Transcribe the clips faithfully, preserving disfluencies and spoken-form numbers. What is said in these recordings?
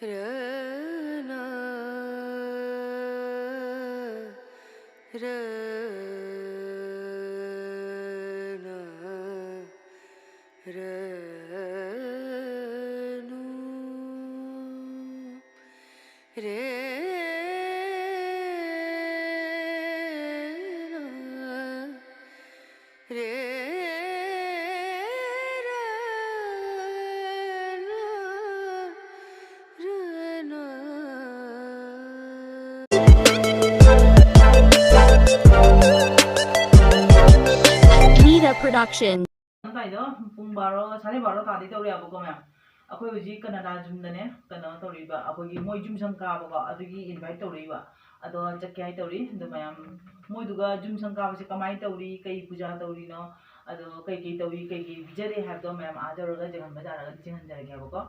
Rana, rana, ranu, re, na, re, ra, na, ra, na. Nida Production. ꯉꯁꯥꯏꯗꯣ ꯄꯨꯡ ꯕꯥꯔꯣ, ꯁꯥꯔꯦ ꯕꯥꯔꯣ ꯇꯥꯗꯤ ꯇꯧꯔꯦꯕꯀꯣ ꯃꯌꯥꯝ꯫ ꯑꯩꯈꯣꯏ ꯍꯧꯖꯤꯛ ꯀꯅꯥꯗꯥ ꯖꯨꯝꯗꯅꯦ, ꯀꯩꯅꯣ ꯇꯧꯔꯤꯕ, ꯑꯩꯈꯣꯏꯒꯤ ꯃꯣꯏ ꯖꯨꯝ ꯁꯪ ꯀꯥꯕꯀꯣ, ꯑꯗꯨꯒꯤ invite ꯇꯧꯔꯛꯏꯕ꯫ ꯑꯗꯣ ꯆꯠꯀꯦ ꯍꯥꯏ ꯇꯧꯔꯤ꯫ ꯑꯗꯣ ꯃꯌꯥꯝ ꯃꯣꯏꯗꯨꯒ ꯖꯨꯝ ꯁꯪ ꯀꯥꯕꯁꯦ ꯀꯃꯥꯏꯅ ꯇꯧꯔꯤ, ꯀꯩ ꯄꯨꯖꯥ ꯇꯧꯔꯤꯅꯣ, ꯑꯗꯣ ꯀꯩꯀꯩ ꯇꯧꯔꯤ, ꯀꯩꯀꯩ ꯄꯤꯖꯔꯤ ꯍꯥꯏꯕꯗꯣ ꯃꯌꯥꯝ ꯑꯥ ꯌꯧꯔꯒ ꯌꯦꯡꯍꯟꯕ ꯌꯥꯔꯒꯗꯤ ꯌꯦꯡꯍꯟꯖꯔꯒꯦꯕꯀꯣ꯫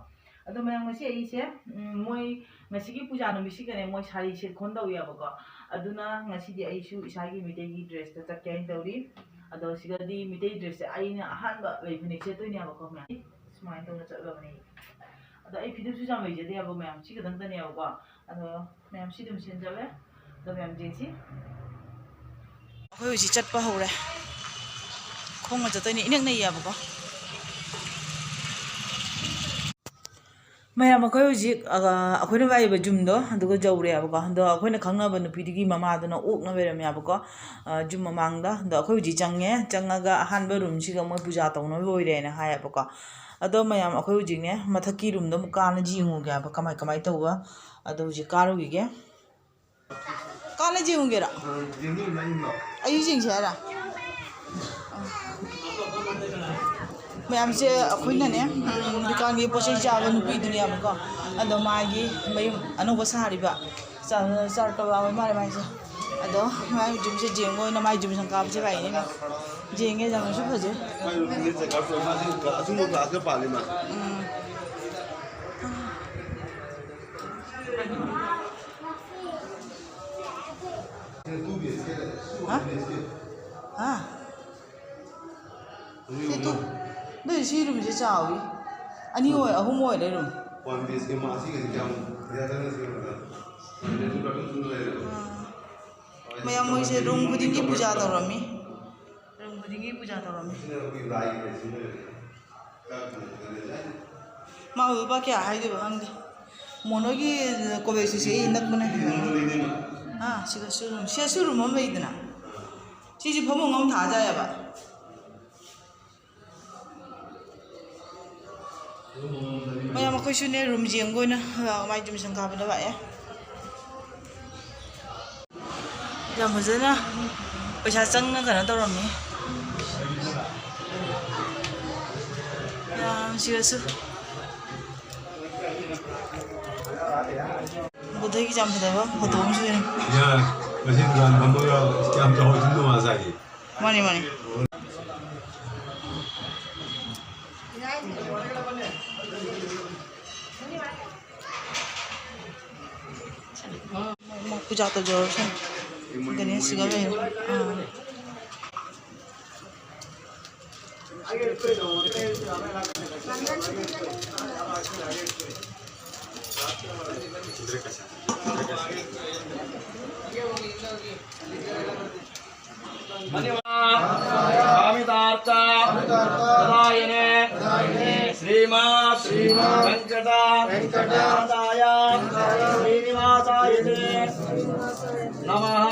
ꯑꯗꯣ ꯃꯌꯥꯝ ꯉꯁꯤ ꯑꯩꯁꯦ, ꯎꯝ, ꯃꯣꯏ ꯉꯁꯤꯒꯤ ꯄꯨꯖꯥ ꯅꯨꯃꯤꯠꯁꯤꯒꯅꯦ ꯃꯣꯏ ꯁꯥꯔꯤ ꯁꯦꯠ ꯈꯣꯟꯗꯧ ꯌꯥꯕꯀꯣ꯫ ꯑꯗꯨꯅ ꯉꯁꯤꯗꯤ ꯑꯩꯁꯨ ꯏꯁꯥꯒꯤ ꯃꯩꯇꯩꯒꯤ dressꯇ ꯆꯠꯀꯦ ꯍꯥꯏꯅ ꯇꯧꯔꯤ꯫ ꯑꯗꯣ ꯁꯤꯗꯗꯤ ꯃꯩꯇꯩ dressꯁꯦ ꯑꯩꯅ ꯑꯍꯥꯟꯕ ꯂꯩ ꯐꯅꯦꯛ ꯁꯦꯠꯇꯣꯏꯅꯦꯕꯀꯣ ꯃꯌꯥꯝ꯫ ꯁꯨꯃꯥꯏꯅ ꯇꯧꯅ ꯆꯠꯂꯕꯅꯦ꯫ ꯑꯗꯣ ꯑꯩ ꯐꯤꯗꯨꯁꯨ ꯌꯥꯝ ꯂꯩꯖꯗꯦꯕ ꯃꯌꯥꯝ, ꯁꯤ ꯈꯛꯇꯪꯗꯅꯦꯕꯀꯣ꯫ ꯑꯗꯣ ꯃꯌꯥꯝ ꯁꯤ ꯑꯗꯨꯝ ꯁꯦꯝꯖꯜꯂꯦ꯫ ꯑꯗꯣ ꯃꯌꯥꯝ ꯌꯦꯡꯁꯤ꯫ ꯑꯩꯈꯣꯏ ꯍꯧꯖꯤꯛ ꯆꯠꯄ ꯍꯧꯔꯦ꯫ ꯈꯣꯡꯅ ꯆꯠꯇꯣꯏꯅꯦ, ꯏꯅꯛ ꯅꯛꯏꯌꯦꯕꯀꯣ꯫ ꯃꯌꯥꯝ ꯑꯩꯈꯣꯏ ꯍꯧꯖꯤꯛ, ꯑ, ꯑꯩꯈꯣꯏꯅ ꯂꯥꯛꯏꯕ ꯖꯨꯝꯗꯣ ꯑꯗꯨꯒ ꯌꯧꯔꯦꯕꯀꯣ꯫ ꯑꯗꯣ ꯑꯩꯈꯣꯏꯅ ꯈꯪꯅꯕ ꯅꯨꯄꯤꯗꯨꯒꯤ ꯃꯃꯥꯗꯨꯅ ꯑꯣꯛꯅ ꯂꯩꯔꯝꯃꯦꯕꯀꯣ, ꯑ, ꯖꯨꯝ ꯃꯃꯥꯡꯗ꯫ ꯑꯗꯣ ꯑꯩꯈꯣꯏ ꯍꯧꯖꯤꯛ ꯆꯪꯉꯦ꯫ ꯆꯪꯉꯒ ꯑꯍꯥꯟꯕ ꯔꯨꯝꯁꯤꯒ ꯃꯣꯏ ꯄꯨꯖꯥ ꯇꯧꯅꯕ ꯑꯣꯏꯔꯦꯅ ꯍꯥꯏꯌꯦꯕꯀꯣ꯫ ꯑꯗꯣ ꯃꯌꯥꯝ ꯑꯩꯈꯣꯏ ꯍꯧꯖꯤꯛꯅꯦ ꯃꯊꯛꯀꯤ ꯔꯨꯝꯗꯣ ꯑꯃꯨꯛ ꯀꯥꯅ ꯌꯦꯡꯉꯨꯒꯦꯕ, ꯀꯃꯥꯏ ꯀꯃꯥꯏ ꯇꯧꯕ꯫ ꯑꯗꯣ ꯍꯧꯖꯤꯛ ꯀꯥꯔꯨꯈꯤꯒꯦ꯫ ꯀꯥꯅ ꯌꯦꯡꯉꯨꯒꯦꯔꯥ? ꯑꯩꯁꯨ ꯌꯦꯡꯁꯦ ꯍꯥꯏꯔ? ꯃꯌꯥꯝꯁꯦ ꯑꯩꯈꯣꯏꯅꯅꯦ, ꯎꯝ, ꯗꯨꯀꯥꯟꯒꯤ ꯄꯣꯠ ꯆꯩ ꯆꯥꯕ ꯅꯨꯄꯤꯗꯨꯅꯦꯕꯀꯣ꯫ ꯑꯗꯣ ꯃꯥꯒꯤ ꯃꯌꯨꯝ ꯑꯅꯧꯕ ꯁꯥꯔꯤꯕ ꯆꯥꯔ ꯀꯕꯥ ꯑꯣꯏ ꯃꯥꯜꯂꯦ ꯃꯥꯏꯁꯦ꯫ ꯑꯗꯣ ꯃꯥꯏ ꯖꯨꯝꯁꯦ ꯌꯦꯡꯕ ꯑꯣꯏꯅ ꯃꯥꯏ ꯖꯨꯝ ꯁꯪꯀꯥꯕꯁꯦ ꯂꯥꯛꯏꯅꯦ꯫ ꯌꯦꯡꯉꯦ, ꯌꯥꯝꯅꯁꯨ ꯐꯖꯩ꯫ ꯑꯆꯨꯝꯕ glassꯀ ꯄꯥꯜꯂꯤ ꯃꯥ꯫ ꯎꯝ꯫ ꯍꯥ? ꯍꯥ? ꯁꯤ ꯇꯨ-, ꯑꯗꯨꯏ ꯁꯤ ꯔꯨꯝꯁꯦ ꯆꯥꯎꯋꯤ꯫ ꯑꯅꯤ ꯑꯣꯏ, ꯑꯍꯨꯝ ꯑꯣꯏꯔꯦ ꯔꯨꯝ꯫ ꯋꯥꯟ ꯗꯦꯁꯀꯤ ꯃꯥꯁꯤꯒꯁꯦ ꯀꯌꯥꯝ ꯄꯩꯁꯥ ꯆꯪꯅ ꯁꯦꯝꯕꯗ ꯋꯥꯟ ꯗꯦꯁꯀꯤ ꯄꯥꯔꯇꯤ ꯁꯨꯝ ꯂꯩꯔꯦꯕ꯫ ꯃꯌꯥꯝ ꯃꯣꯏꯁꯦ ꯔꯨꯝ ꯈꯨꯗꯤꯡꯒꯤ ꯄꯨꯖꯥ ꯇꯧꯔꯝꯃꯤ꯫ ꯔꯨꯝ ꯈꯨꯗꯤꯡꯒꯤ ꯄꯨꯖꯥ ꯇꯧꯔꯝꯃꯤ꯫ ꯁꯤꯅ ꯑꯩꯈꯣꯏ ꯂꯥꯏꯒꯤ ꯂꯩꯁꯤꯡ ꯂꯩꯔꯦ꯫ ꯃꯥꯕꯨ ꯂꯨꯄꯥ ꯀꯌꯥ ꯍꯥꯏꯗꯣꯏꯕ ꯈꯪꯗꯦ꯫ ꯃꯣꯅꯣꯒꯤ ꯀꯣꯂꯦꯖꯁꯤꯁꯨ ꯑꯩ ꯅꯛꯄꯅꯦ꯫ ꯑꯥ, ꯁꯤꯗꯁꯨ ꯔꯨꯝ, ꯁꯤꯗꯁꯨ ꯔꯨꯝ ꯑꯃ ꯂꯩꯗꯅ꯫ ꯁꯤꯁꯨ ꯐꯃꯨꯡ ꯑꯃ ꯊꯥꯖ ꯌꯥꯕ꯫ ꯃꯌꯥꯝ ꯑꯩꯈꯣꯏꯁꯨꯅꯦ ꯔꯨꯝ ꯌꯦꯡꯕ ꯑꯣꯏꯅ, ꯑ, ꯃꯥꯏ ꯑꯦꯗꯃꯤꯁꯟ ꯀꯥꯕꯗ ꯂꯥꯛꯑꯦ꯫ ꯌꯥꯝ ꯐꯖꯅ ꯄꯩꯁꯥ ꯆꯪꯅ ꯀꯩꯅꯣ ꯇꯧꯔꯝꯃꯤ꯫ ꯌꯥꯝ ꯁꯤꯔꯁꯨ꯫ ꯕꯨꯙꯒꯤ ꯌꯥꯝ ꯐꯖꯕ ꯐꯣꯇꯣ ꯑꯃꯁꯨ ꯂꯩꯔꯝꯃꯤ꯫ ꯌꯥ, ꯃꯁꯤ ꯗꯨꯀꯥꯟ ꯐꯝꯕꯒ ꯀꯌꯥꯝ ꯆꯥꯎꯍꯧꯗꯣꯏꯅꯣ ꯃꯥ ꯆꯥꯏꯁꯦ꯫ ꯃꯥꯅꯤ, ꯃꯥꯅꯤ꯫ ꯃꯣꯏ ꯄꯨꯖꯥ ꯇꯧꯖꯔꯁꯅꯨ꯫ ꯒꯅꯦꯁꯁꯤꯒ ꯂꯩꯔꯦ꯫ ꯑꯥ꯫ स्वामितार्थ प्रदायिने श्रीमद् वेंकट वेंकट नाथाय श्रीनिवासाय च नमः।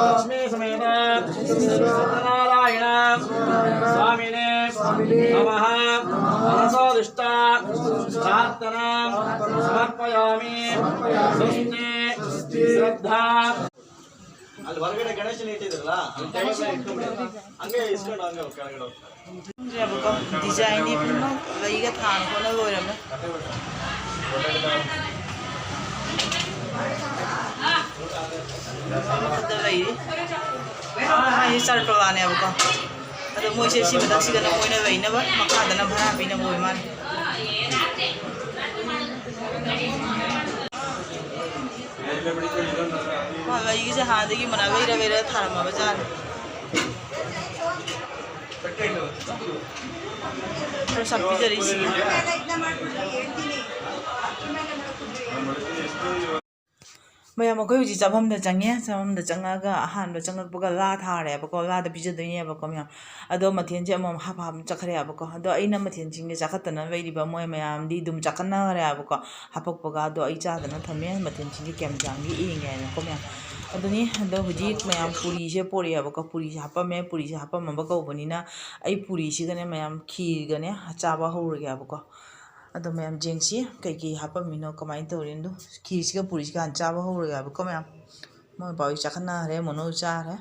लक्ष्मी समेत सत्यनारायण स्वामिने नमः। मनसोदिष्ट प्रार्थना समर्पयामि। स्वस्ति श्रद्धा ಅಲ್ಲಿ ಹೊರಗಡೆ ಗಣೇಶನ ಇಟ್ಟಿದ್ರಲ್ಲ, ಅಲ್ಲಿ table ಮೇಲೆ ಇಟ್ಕೊಂಡ್ಬಿಡಿ. ಹಂಗೆ ಇಸ್ಕೊಂಡು ಹಂಗೆ ಕೆಳಗಡೆ ಹೋಗ್ತಾರೆ. ꯈꯪꯗ꯭ꯔꯦꯕꯀꯣ, ꯗꯤꯖꯥꯏꯟꯗꯤ ꯄꯨꯝꯅꯃꯛ ꯂꯩꯒ ꯊꯥꯅ ꯈꯣꯠꯅ ꯂꯣꯏꯔꯝꯃꯦ꯫ ꯃꯊꯛꯇ ꯂꯩꯔꯤ꯫ ꯃꯥꯏꯁꯦ ꯆꯥꯔꯄꯂꯥꯅꯦꯕꯀꯣ꯫ ꯑꯗꯣ ꯃꯣꯏꯁꯦ ꯁꯤ ꯃꯊꯛꯁꯤꯗꯅ ꯃꯣꯏꯅ ꯂꯩꯅꯕ, ꯃꯈꯥꯗꯅ ꯚꯔꯥ ꯄꯤꯅꯕ ꯑꯣꯏ ꯃꯥꯜꯂꯦ꯫ ꯃꯥ ꯂꯩꯒꯤꯁꯦ ꯍꯥꯟꯅꯗꯒꯤ ꯃꯅꯥ ꯂꯩꯔ ꯂꯩꯔ ꯊꯥꯔꯝꯃꯕ ꯖꯥꯠꯅꯤ꯫ ꯈꯔ ꯁꯛꯄꯤꯖꯔꯛꯏꯁꯤꯒꯤ꯫ ꯃꯌꯥꯝ, ꯑꯩꯈꯣꯏ ꯍꯧꯖꯤꯛ ꯆꯥꯐꯝꯗ ꯆꯪꯉꯦ꯫ ꯆꯥꯐꯝꯗ ꯆꯪꯉꯒ ꯑꯍꯥꯟꯕ ꯆꯪꯉꯛꯄꯒ ꯂꯥ ꯊꯥꯔꯦꯕꯀꯣ, ꯂꯥꯗ ꯄꯤꯖꯗꯣꯏꯅꯦꯕꯀꯣ ꯃꯌꯥꯝ꯫ ꯑꯗꯣ ꯃꯊꯦꯜꯁꯦ ꯑꯃꯃꯝ ꯍꯥꯞ ꯍꯥꯞ ꯆꯠꯈ꯭ꯔꯦꯕꯀꯣ꯫ ꯑꯗꯣ ꯑꯩꯅ ꯃꯊꯦꯜꯁꯤꯡꯁꯦ ꯆꯥꯈꯠꯇꯅ ꯂꯩꯔꯤꯕ, ꯃꯣꯏ ꯃꯌꯥꯝꯗꯤ ꯑꯗꯨꯝ ꯆꯥꯈꯠꯅꯈ꯭ꯔꯦꯕꯀꯣ꯫ ꯍꯥꯄꯛꯄꯒ ꯑꯗꯣ ꯑꯩ ꯆꯥꯗꯅ ꯊꯝꯃꯦ, ꯃꯊꯦꯜꯁꯤꯡꯁꯦ ꯀꯌꯥꯝ ꯌꯥꯝꯒꯦ ꯌꯦꯡꯒꯦ ꯍꯥꯏꯅꯀꯣ ꯃꯌꯥꯝ꯫ ꯑꯗꯨꯅꯤ꯫ ꯑꯗꯣ ꯍꯧꯖꯤꯛ ꯃꯌꯥꯝ ꯄꯨꯔꯤꯁꯦ ꯄꯣꯔꯛꯑꯦꯕꯀꯣ꯫ ꯄꯨꯔꯤꯁꯦ ꯍꯥꯄꯝꯃꯦ꯫ ꯄꯨꯔꯤꯁꯦ ꯍꯥꯄꯝꯃꯕ ꯀꯧꯕꯅꯤꯅ ꯑꯩ ꯄꯨꯔꯤꯁꯤꯒꯅꯦ ꯃꯌꯥꯝ ꯈꯤꯔꯒꯅꯦ ꯆꯥꯕ ꯍꯧꯔꯒꯦꯕꯀꯣ꯫ ꯑꯗꯣ ꯃꯌꯥꯝ ꯌꯦꯡꯁꯤ ꯀꯩꯀꯩ ꯍꯥꯄꯝꯃꯤꯅꯣ, ꯀꯃꯥꯏꯅ ꯇꯧꯔꯤꯅꯣ꯫ ꯈꯤꯔꯁꯤꯒ ꯄꯨꯔꯤꯁꯤꯒ ꯍꯥꯟꯅ ꯆꯥꯕ ꯍꯧꯔꯒꯦꯕꯀꯣ ꯃꯌꯥꯝ꯫ ꯃꯣꯏ ꯕꯥꯍꯣꯏ ꯆꯥꯈꯠꯅꯈ꯭ꯔꯦ, ꯃꯣꯅꯣ ꯆꯥꯈ꯭ꯔꯦ꯫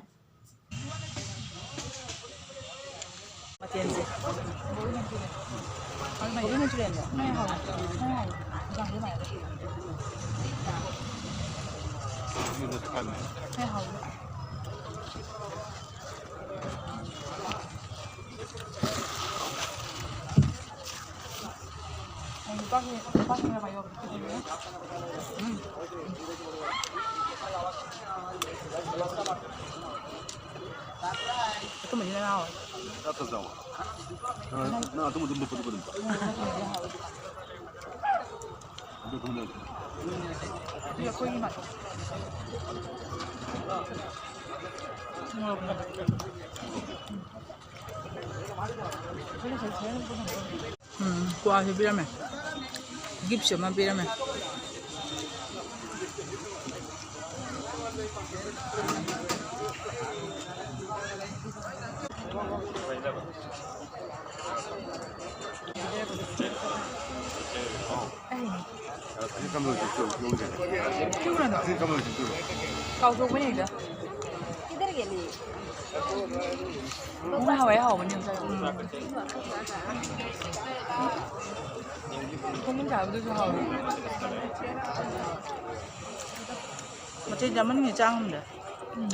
ꯃꯊꯦꯜꯁꯦ꯫ ꯑꯊꯨꯝꯕꯁꯤꯅ ꯉꯥꯎꯔꯦ꯫ ꯅꯪ, ꯅꯪ ꯑꯗꯨꯝ, ꯑꯗꯨꯝ ꯂꯨꯞꯄ, ꯂꯨꯞꯄ ꯑꯗꯨꯝ ꯆꯥꯎ꯫ ꯑꯗꯨ ꯑꯗꯨꯝ ꯂꯩ꯫ ꯁꯤ ꯑꯩꯈꯣꯏꯒꯤ ꯃꯥ-, ꯎꯝ, ꯀ꯭ꯋꯥꯁꯨ ꯄꯤꯔꯝꯃꯦ꯫ ꯒꯤꯐꯁꯨ ꯑꯃ ꯄꯤꯔꯝꯃꯦ꯫ ꯀꯥꯎꯊꯣꯛꯄꯅꯦ ꯍꯦꯛꯇ꯫ ꯃꯣꯏ ꯍꯋꯥꯏ ꯍꯥꯎꯕꯅꯦ ꯌꯥꯝ ꯆꯥꯅꯤꯡꯉꯦ꯫ ꯈꯣꯡꯗ꯭ꯔꯨꯝ ꯆꯥꯕꯗꯨꯁꯨ ꯍꯥꯎꯋꯦ꯫ ꯃꯆꯦ ꯆꯥꯃꯟꯒꯤ ꯆꯥ ꯉꯝꯗ꯭ꯔꯦ꯫ ꯎꯝ꯫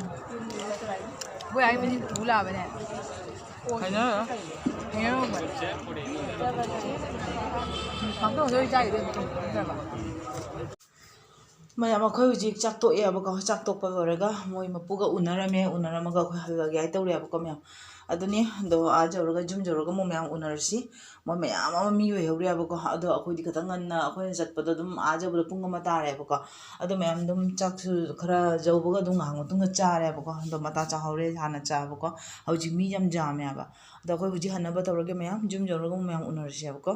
ꯑꯩꯈꯣꯏ ꯑꯥꯏ ꯃꯅꯤ ꯄꯨ ꯂꯥꯛꯑꯕꯅꯦ꯫ ꯍꯥꯏꯅꯔꯣ꯫ ꯍꯥꯏꯅꯔꯣ꯫ ꯃꯥꯝꯇꯣꯟ ꯍꯣꯏ ꯆꯥꯈꯤꯗꯣꯏꯅꯦ꯫ ꯃꯌꯥꯝ, ꯑꯩꯈꯣꯏ ꯍꯧꯖꯤꯛ ꯆꯥꯛ ꯇꯣꯛꯑꯦꯕꯀꯣ꯫ ꯆꯥꯛ ꯇꯣꯛꯄ ꯂꯣꯏꯔꯒ ꯃꯣꯏ ꯃꯄꯨꯒ ꯎꯅꯔꯝꯃꯦ꯫ ꯎꯅꯔꯝꯃꯒ ꯑꯩꯈꯣꯏ ꯍꯜꯂꯒꯦ ꯍꯥꯏ ꯇꯧꯔꯦꯕꯀꯣ ꯃꯌꯥꯝ꯫ ꯑꯗꯨꯅꯤ, ꯑꯗꯣ ꯑꯥ ꯌꯧꯔꯒ, ꯌꯨꯝ ꯌꯧꯔꯒ ꯑꯃꯨꯛ ꯃꯌꯥꯝ ꯎꯅꯔꯁꯤ꯫ ꯃꯣꯏ ꯃꯌꯥꯝ ꯑꯃ ꯃꯤ ꯑꯣꯏꯍꯧꯔꯦꯕꯀꯣ꯫ ꯑꯗꯣ ꯑꯩꯈꯣꯏꯗꯤ ꯈꯤꯇꯪ ꯉꯟꯅ, ꯑꯩꯈꯣꯏꯅ ꯆꯠꯄꯗꯣ ꯑꯗꯨꯝ ꯑꯥ ꯌꯧꯕꯗ ꯄꯨꯡ ꯑꯃ ꯇꯥꯔꯦꯕꯀꯣ꯫ ꯑꯗꯣ ꯃꯌꯥꯝ ꯑꯗꯨꯝ ꯆꯥꯛꯁꯨ ꯈꯔ ꯌꯧꯕꯒ ꯑꯗꯨꯝ ꯉꯥꯏꯍꯥꯛ ꯃꯇꯨꯡꯗ ꯆꯥꯔꯦꯕꯀꯣ꯫ ꯑꯗꯣ ꯃꯇꯥ ꯆꯥꯍꯧꯔꯦ ꯍꯥꯟꯅ ꯆꯥꯕꯀꯣ꯫ ꯍꯧꯖꯤꯛ ꯃꯤ ꯌꯥꯝ ꯌꯥꯝꯃꯦꯕ꯫ ꯑꯗꯣ ꯑꯩꯈꯣꯏ ꯍꯧꯖꯤꯛ ꯍꯟꯅꯕ ꯇꯧꯔꯒꯦ ꯃꯌꯥꯝ, ꯌꯨꯝ ꯌꯧꯔꯒ ꯑꯃꯨꯛ ꯃꯌꯥꯝ ꯎꯅꯔꯁꯦꯕꯀꯣ꯫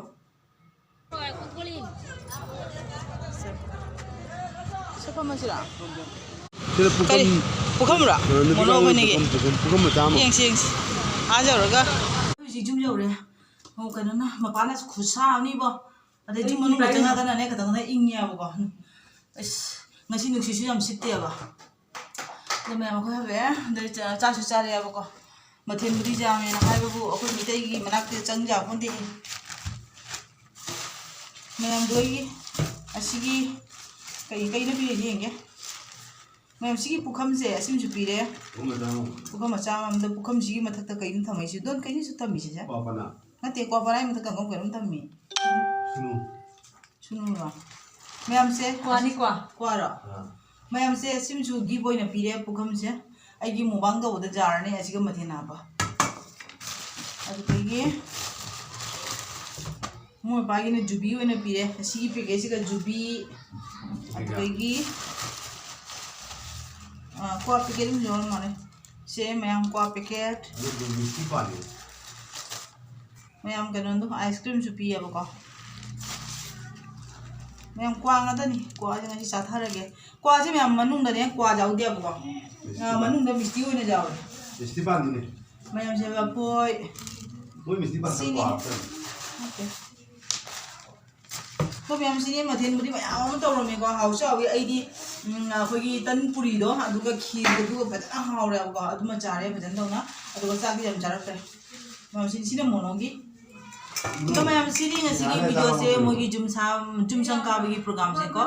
ꯁꯦ ꯐꯝꯃꯁꯤꯔꯥ? ꯁꯤꯗ ꯄꯨꯈꯝ, ꯀꯔꯤ? ꯄꯨꯈꯝꯔꯣ? ꯑ, ꯅꯨꯄꯤ ꯃꯣꯅꯣ ꯀꯥꯡꯂꯨꯞ ꯑꯩꯈꯣꯏꯅꯤꯒꯤ? ꯄꯨꯈꯝ, ꯄꯨꯈꯝ, ꯄꯨꯈꯝ ꯃꯆꯥ ꯑꯃ꯫ ꯌꯦꯡꯁꯤ, ꯌꯦꯡꯁꯤ꯫ ꯑꯥ ꯌꯧꯔꯒ꯫ ꯍꯧꯖꯤꯛ ꯌꯨꯝ ꯌꯧꯔꯦ꯫ ꯑꯣ, ꯀꯩꯅꯣꯅ, ꯃꯄꯥꯟꯅ ꯈꯨꯠꯁꯥ ꯑꯃꯅꯤꯕꯣ꯫ ꯑꯗꯩ ꯌꯨꯝ ꯃꯅꯨꯡꯗ ꯆꯪꯉꯒꯅꯅꯦ, ꯈꯤꯇꯪꯅ ꯏꯪꯉꯦꯕꯀꯣ꯫ ꯑꯁ, ꯉꯁꯤ ꯅꯨꯡꯁꯤꯠꯁꯨ ꯌꯥꯝ ꯁꯤꯠꯇꯦꯕ꯫ ꯑꯗꯣ ꯃꯌꯥꯝ ꯑꯩꯈꯣꯏ ꯍꯜꯂꯛꯑꯦ꯫ ꯑꯗꯩ ꯆꯥ-, ꯆꯥꯛꯁꯨ ꯆꯥꯔꯦꯕꯀꯣ꯫ ꯃꯊꯦꯜꯕꯨꯗꯤ ꯌꯥꯝꯃꯦꯅ ꯍꯥꯏꯕꯕꯨ ꯑꯩꯈꯣꯏ ꯃꯤꯇꯩꯒꯤ ꯃꯅꯥꯛꯇ ꯆꯪ ꯌꯥꯄꯣꯟꯇꯦ꯫ ꯃꯌꯥꯝꯗꯣ ꯑꯩꯒꯤ ꯑꯁꯤꯒꯤ ꯀꯩ, ꯀꯩꯅꯣ ꯄꯤꯔꯤꯁꯦ ꯌꯦꯡꯒꯦ꯫ ꯃꯌꯥꯝ ꯁꯤꯒꯤ ꯄꯨꯈꯝꯁꯦ ꯑꯁꯤꯃꯁꯨ ꯄꯤꯔꯦ꯫ ꯄꯨꯈꯝ ꯃꯆꯥ ꯑꯃ꯫ ꯄꯨꯈꯝ ꯃꯆꯥ ꯑꯃꯗ ꯄꯨꯈꯝꯁꯤꯒꯤ ꯃꯊꯛꯇ ꯀꯩꯅꯣ ꯊꯝꯃꯛꯏꯁꯦ? ꯗꯣꯟ, ꯀꯩꯅꯣꯁꯨ ꯊꯝꯃꯤꯁꯦ? ꯀ꯭ꯋꯥ ꯄꯅꯥ꯫ ꯅꯠꯇꯦ, ꯀ꯭ꯋꯥ ꯄꯅꯥꯒꯤ ꯃꯊꯛꯇ ꯀꯩꯅꯣꯝ ꯀꯩꯅꯣꯝ ꯊꯝꯃꯤ꯫ ꯁꯨꯅꯨ꯫ ꯁꯨꯅꯨꯔꯣ? ꯀ꯭ꯋꯥꯅꯤ, ꯀ꯭ꯋꯥ꯫ ꯀ꯭ꯋꯥꯔꯣ? ꯑꯥ꯫ ꯃꯌꯥꯝꯁꯦ ꯁꯤꯃꯁꯨ gift ꯑꯣꯏꯅ ꯄꯤꯔꯦ ꯄꯨꯈꯝꯁꯦ꯫ ꯑꯩꯒꯤ mukbang ꯇꯧꯕꯗ ꯌꯥꯔꯅꯤ ꯑꯁꯤꯒ ꯃꯊꯦꯜ ꯍꯥꯞꯄ꯫ ꯑꯗꯨꯗꯒꯤ ꯃꯣꯏ ꯃꯄꯥꯒꯤꯅ ꯖꯨꯕꯤ ꯑꯣꯏꯅ ꯄꯤꯔꯦ꯫ ꯑꯁꯤꯒꯤ packetꯁꯤꯒ ꯖꯨꯕꯤ, ꯑꯗꯨꯗꯒꯤ, ꯑꯥ, ꯀ꯭ꯋꯥ packet ꯑꯃꯁꯨ ꯌꯥꯎꯔ ꯃꯥꯜꯂꯦ꯫ ꯁꯦ ꯃꯌꯥꯝ ꯀ꯭ꯋꯥ packet꯫ ꯑꯗꯨ ꯃꯤꯁꯇꯤ ꯄꯥꯜꯂꯤ꯫ ꯃꯌꯥꯝ ꯀꯩꯅꯣꯗꯣ, ice creamꯁꯨ ꯄꯤꯌꯦꯕꯀꯣ꯫ ꯃꯌꯥꯝ ꯀ꯭ꯋꯥ ꯉꯥꯛꯇꯅꯤ꯫ ꯀ꯭ꯋꯥꯁꯦ ꯉꯁꯤ ꯆꯥꯊꯔꯒꯦ꯫ ꯀ꯭ꯋꯥꯁꯦ ꯃꯌꯥꯝ ꯃꯅꯨꯡꯗꯅꯦ ꯀ꯭ꯋꯥ ꯌꯥꯎꯗꯦꯕꯀꯣ꯫ ꯑ, ꯃꯅꯨꯡꯗ ꯃꯤꯁꯇꯤ ꯑꯣꯏꯅ ꯌꯥꯎꯋꯦ꯫ ꯃꯤꯁꯇꯤ ꯄꯥꯟꯗꯨꯅꯦ꯫ ꯃꯌꯥꯝꯁꯦ ꯂꯐꯣꯏ, ꯃꯣꯏ ꯃꯤꯁꯇꯤ ꯄꯥꯟꯗ ꯁꯤꯅꯤ꯫ ꯀ꯭ꯋꯥ ꯍꯥꯞꯇꯕꯅꯤ꯫ ꯅꯠꯇꯦ꯫ ꯑꯩꯈꯣꯏ ꯃꯌꯥꯝꯁꯤꯒꯤ ꯃꯊꯦꯜꯕꯨꯗꯤ ꯃꯌꯥꯝ ꯑꯃ ꯇꯧꯔꯝꯃꯦꯀꯣ꯫ ꯍꯥꯎꯁꯨ ꯍꯥꯎꯋꯤ꯫ ꯑꯩꯗꯤ, ꯎꯝ, ꯑꯩꯈꯣꯏꯒꯤ ꯇꯟ ꯄꯨꯔꯤꯗꯣ, ꯑꯗꯨꯒ ꯈꯤꯔꯗꯨꯒ ꯐꯖꯅ ꯍꯥꯎꯔꯦꯕꯀꯣ꯫ ꯑꯗꯨꯃ ꯆꯥꯔꯦ ꯐꯖꯅ ꯇꯧꯅ꯫ ꯑꯗꯨꯒ ꯆꯥꯛꯇꯤ ꯌꯥꯝ ꯆꯥꯔꯛꯇ꯭ꯔꯦ꯫ ꯃꯌꯥꯝꯁꯤ, ꯁꯤꯅ ꯃꯣꯅꯣꯒꯤ꯫ ꯑꯗꯣ ꯃꯌꯥꯝ, ꯁꯤꯅꯤ ꯉꯁꯤꯒꯤ videoꯁꯦ, ꯃꯣꯏꯒꯤ ꯖꯨꯝꯁꯥ-, ꯖꯨꯝꯁꯪ ꯀꯥꯕꯒꯤ programꯁꯦꯀꯣ꯫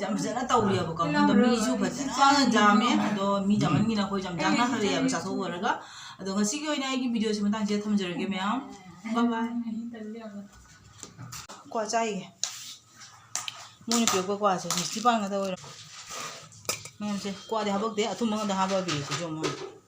ꯌꯥꯝ ꯐꯖꯅ ꯇꯧꯔꯤꯑꯕꯀꯣ꯫ ꯑꯗꯣ ꯃꯤꯁꯨ ꯐꯖꯅ ꯌꯥꯝꯃꯦ꯫ ꯑꯗꯣ ꯃꯤ ꯌꯥꯝꯃꯟꯒꯤꯅ ꯑꯩꯈꯣꯏ ꯌꯥꯝ ꯆꯥꯅ ꯍꯜꯂꯛꯑꯦꯕ ꯆꯥꯊꯣꯛ ꯂꯣꯏꯔꯒ꯫ ꯑꯗꯣ ꯉꯁꯤꯒꯤ ꯑꯣꯏꯅ ꯑꯩꯒꯤ videoꯁꯦ ꯃꯇꯥꯡꯁꯤꯗ ꯊꯝꯖꯔꯒꯦ ꯃꯌꯥꯝ꯫ Bye bye꯫ ꯀ꯭ꯋꯥ ꯆꯥꯏꯒꯦ꯫ ꯃꯣꯏꯅ ꯄꯤꯔꯛꯄ ꯀ꯭ꯋꯥꯁꯦ ꯃꯤꯁꯇꯤ ꯄꯥꯟ ꯉꯥꯛꯇ ꯑꯣꯏꯔꯝꯃꯦ꯫ ꯃꯌꯥꯝꯁꯦ ꯀ꯭ꯋꯥꯗꯤ ꯍꯥꯄꯛꯇꯦ, ꯑꯊꯨꯝꯕ ꯉꯥꯛꯇ ꯍꯥꯞꯄ ꯄꯤꯔꯤꯁꯤꯁꯨ ꯑꯃꯨꯛ꯫